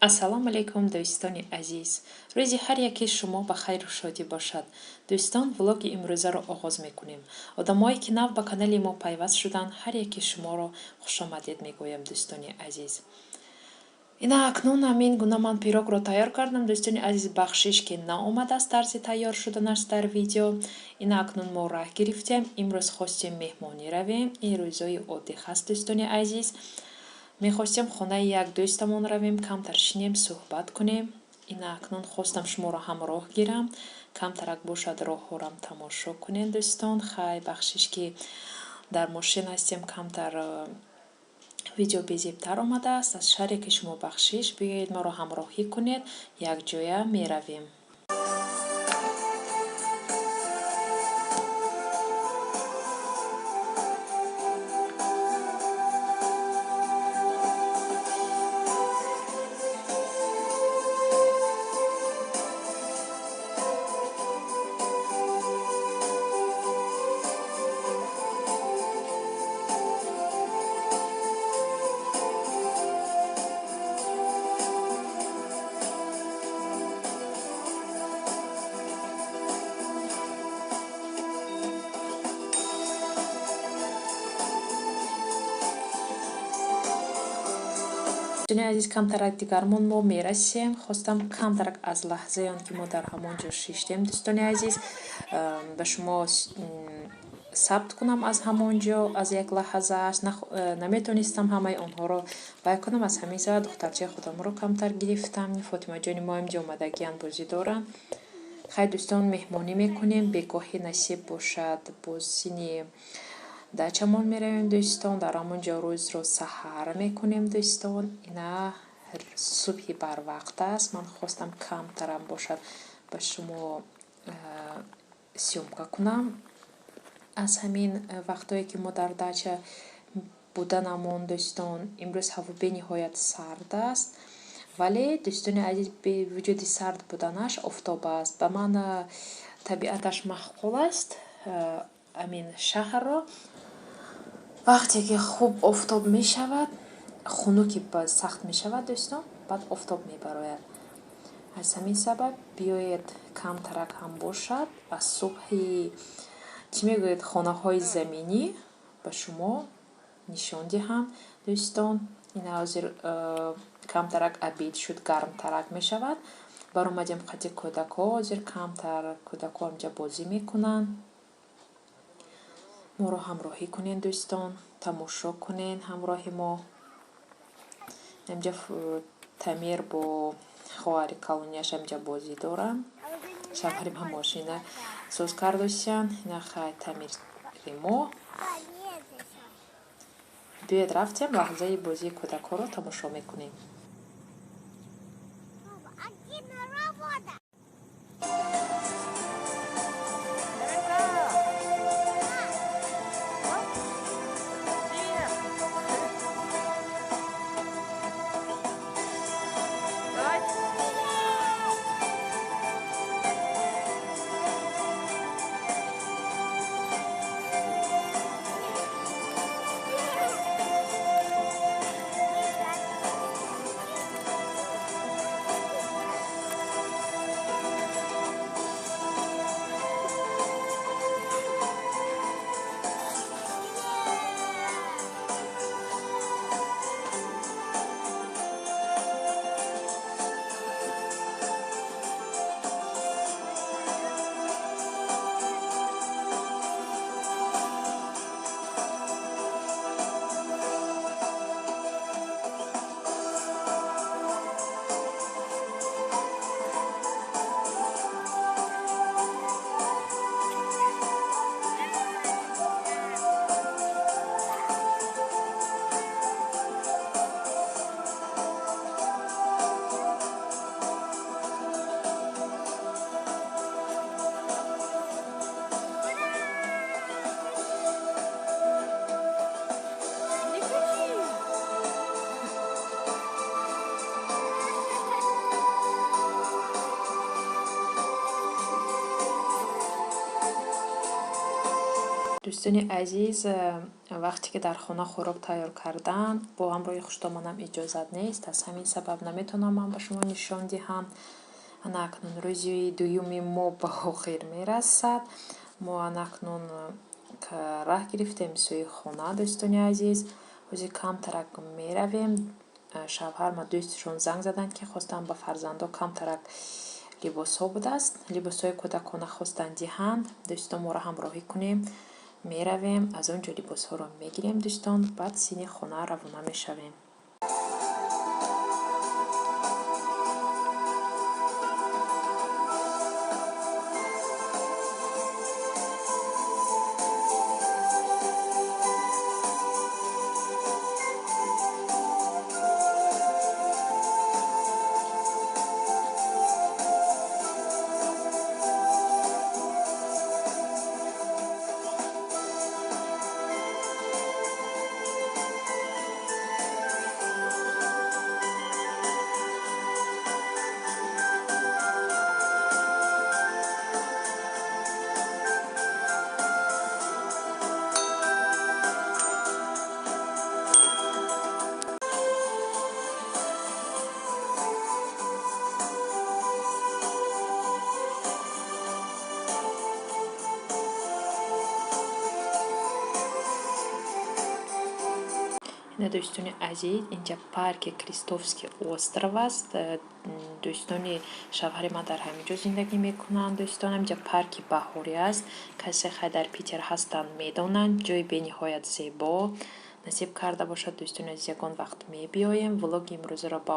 Ассалому алайкум, дӯстони азиз. Рӯзи ҳар яке шумо ба хайру шодӣ бошад. Дӯстон, влоги имрӯзаро оғоз мекунем. Одамое ки нав ба канали мо пайваст шуданд, ҳар яке шуморо хушомадед мегӯям, дӯстони азиз. Ина акнун ҳамин гуна ман пирогро тайёр кардам, дӯстони азиз, бахшиш ки наомадааст тарзи тайёр шуданаш дар видео. Ина акнун мо раҳ гирифтем. Имрӯз хостем меҳмонӣ равем. Ин рӯзои отдых аст, дӯстони азиз. Мехостем хонаи як дӯстамон равем, камтар шинем, суҳбат кунем. Ина акнун хостам шуморо ҳамроҳ гирам, камтарак бошад роҳҳорам тамошо кунем, дӯстон. Хай, бахшиш ки дар мошин ҳастем, камтар видео безебтар омадааст. Аз шаре ки шумо бахшиш, биёед маро ҳамроҳӣ кунед, якҷоя меравем. Дӯстони азиз, камтарак дигармон мо мерасем. Хостам камтарак аз лаҳзаи он ки мо дар ҳамон ҷо шиштем, дӯстони азиз, ба шумо сабт кунам аз ҳамон ҷо, аз як лаҳзааш. Наметонистам ҳамаи онҳоро бай кунам. Аз ҳамин сабаб духтарчаи худамро камтар гирифтам. Фотимаҷони мо инҷо омадагиян, бозӣ доранд. Хай дӯстон, меҳмонӣ мекунем. Бегоҳӣ насиб бошад, бозини дачамон меравем, дӯстон. Дар ҳамон ҷо рӯзро саҳар мекунем, дӯстон. Ина субҳи барвақт аст. Ман хостам камтарам бошад ба шумо съёмка кунам. Аз ҳамин вақтое ки мо дар дача буданамон, дӯстон, имрӯз ҳаво бениҳоят сард аст. Вале, дӯстони азиз, вуҷуди сард буданаш офтоб аст. Ба ман табиаташ маъқул аст. Амин шаҳрро вақте ки хуб офтоб мешавад, хунуки сахт мешавад, дӯстон, баъд офтоб мебарояд. Аз ҳамин сабаб биёед камтарак ҳам бошад, аз субҳи чӣ мегӯед, хонаҳои заминӣ ба шумо нишон диҳам, дӯстон. Ина ҳозир камтарак обед шуд, гармтарак мешавад. Баромадем қати кӯдакҳо, ҳозир камтар кӯдакҳо ҳамҷа бозӣ мекунанд. Моро ҳамроҳӣ кунед, дӯстон, тамошо кунед ҳамроҳи мо. Инҷа Тамир бо хоҳари калонияш ҳамҷа бозӣ доранд. Шавҳари ман мошина соз кардосиян. Ина хай Тамири мо. Биёед рафтем, лаҳзаи бозии кӯдакҳоро тамошо мекунем. Дӯстони азиз, вақте ки дар хона хӯрок тайёр кардан, бо ҳамроҳи хуштомонам иҷозат нест, аз ҳамин сабаб наметавонам ман ба шумо нишон диҳам. Ана акнун рӯзи дуюми мо ба охир мерасад. Мо ана акнун раҳ гирифтем сӯи хона, дӯстони азиз. Ҳозир камтарак меравем. Шавҳарма дӯстшон занг заданд, ки хостанд ба фарзандо камтарак либосҳо будааст, либосҳои кӯдакона хостанд диҳанд. Дӯстон, моро ҳамроҳӣ кунем, меравем, аз он ҷо либосҳоро мегирем, дӯстон, баъд сини хона равона мешавем. Дӯстони азиз, инҷа парки Крестовский остров аст. Дӯстони шавҳари ман дар ҳамин ҷо зиндагӣ мекунанд. Дӯстон, инҷа парки баҳорӣ аст. Касе хай дар Питер ҳастанд, медонанд. Ҷои бениҳоят зебо. Насиб карда бошад, дӯстони азиз, ягон вақт мебиёем. Влоги имрӯзаро ба